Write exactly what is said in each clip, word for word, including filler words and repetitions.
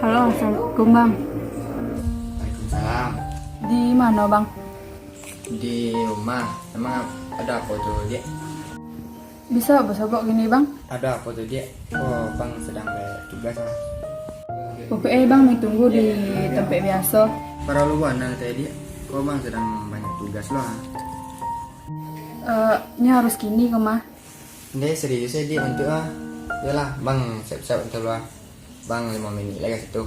Halo, assalamualaikum, Bang. Waalaikumsalam. Di mano, Bang? Di rumah. Emang ado apo tu, Diak? Bisa basobok kini, Bang? Ado apo tu, Diak? Oh, Bang sadang banyak tugas, ah. Pokok e, Bang, main tunggu di tampek biaso. Paralu bana tadi, Diak. Ko Bang sadang banyak tugas lo, ah. Eh, nyo harus kini ko mah. Ndeh, serius e, Diak, bantuak, ah. Yolah, Bang siap-siap untuak lo, ah. Bang limo minik lai ka situ.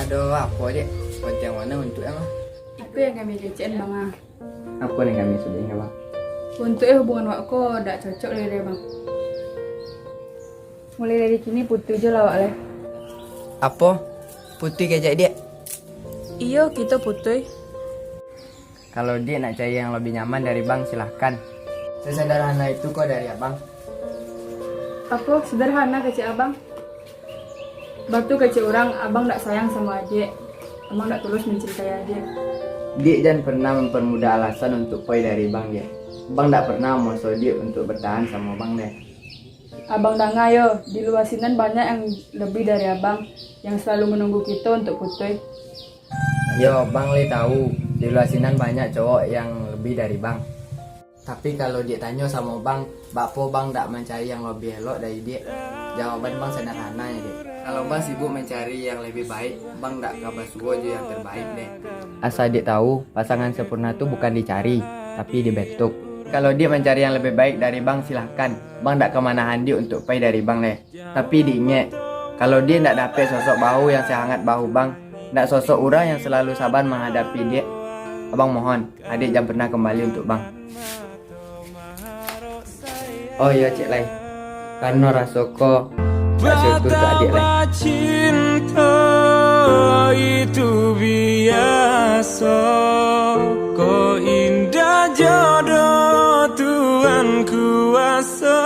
Ado apo, Diak? Pantiang bana untuak e mah. Apo nan kami kecekan, Bang, ah? Apo nan kami sudahi, Bang? Untuak e, hubungan awak ko dak cocok lai, Bang. Mulai dari kini putuih jo lah awak lai. Apo? Putuih kecek, Diak? Iyo, kito putuih. Kalau Diak nak cari yang lebih nyaman dari Bang, silahkan. Sesederhana itu ko dari Abang. Apo sederhana kecek Abang? Batu kecek urang, Abang dak sayang samo adiak. Abang dak tulus mancintai adiak. Diak jan pernah mempermudah alasan untuk pai dari Bang, Diak. Bang dak pernah mamaso Diak untuk bertahan samo Bang, Diak. Abang danga yo, di lua sinan banyak yang lebih dari Abang, yang selalu menunggu kito untuk putuih. Yo, Bang lai tahu, di lua sinan banyak cowok yang lebih dari Bang. Tapi kalau Diak tanyo samo Bang, bakpo Bang dak mancari yang lebih elok dari Diak? Jawaban Bang sederhana je, Diak. Kalau Bang sibuk mancari yang lebih baik, Bang dak ka basuo jo yang terbaik, deh. Asa Diak tahu, pasangan sempurna tu bukan dicari, tapi dibentuk. Kalau Diak mancari yang lebih baik dari Bang, silahkan. Bang dak ka manahan Diak untuk pai dari Bang, deh. Tapi diingek, kalau Diak ndak dapek sosok bahu yang sehangat bahu Bang, ndak sosok urang yang selalu sabar manghadapi Diak, Abang mohon, adiak jan pernah kembali untuk Bang. Oh iyo, cek lai, karano raso ko dak seutuh untuak adiak lai. Cinta itu biaso, ko indah jodoh Tuhan kuaso.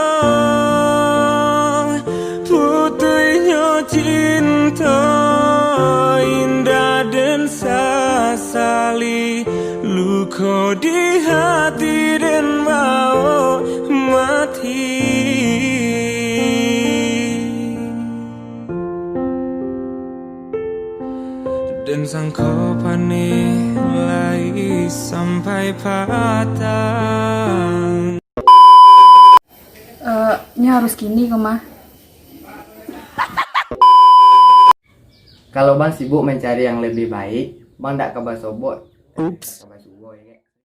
Putuihnyo cinta indak den sasali, luko di hati den bao mati. Den sangko panih lai sampai patang. Eh, nyo harus kini ko mah. Kalau Bang sibuk mancari yang lebih baik, Bang dak ka basobok. Ups. Dak ka basuo, yo, Diak.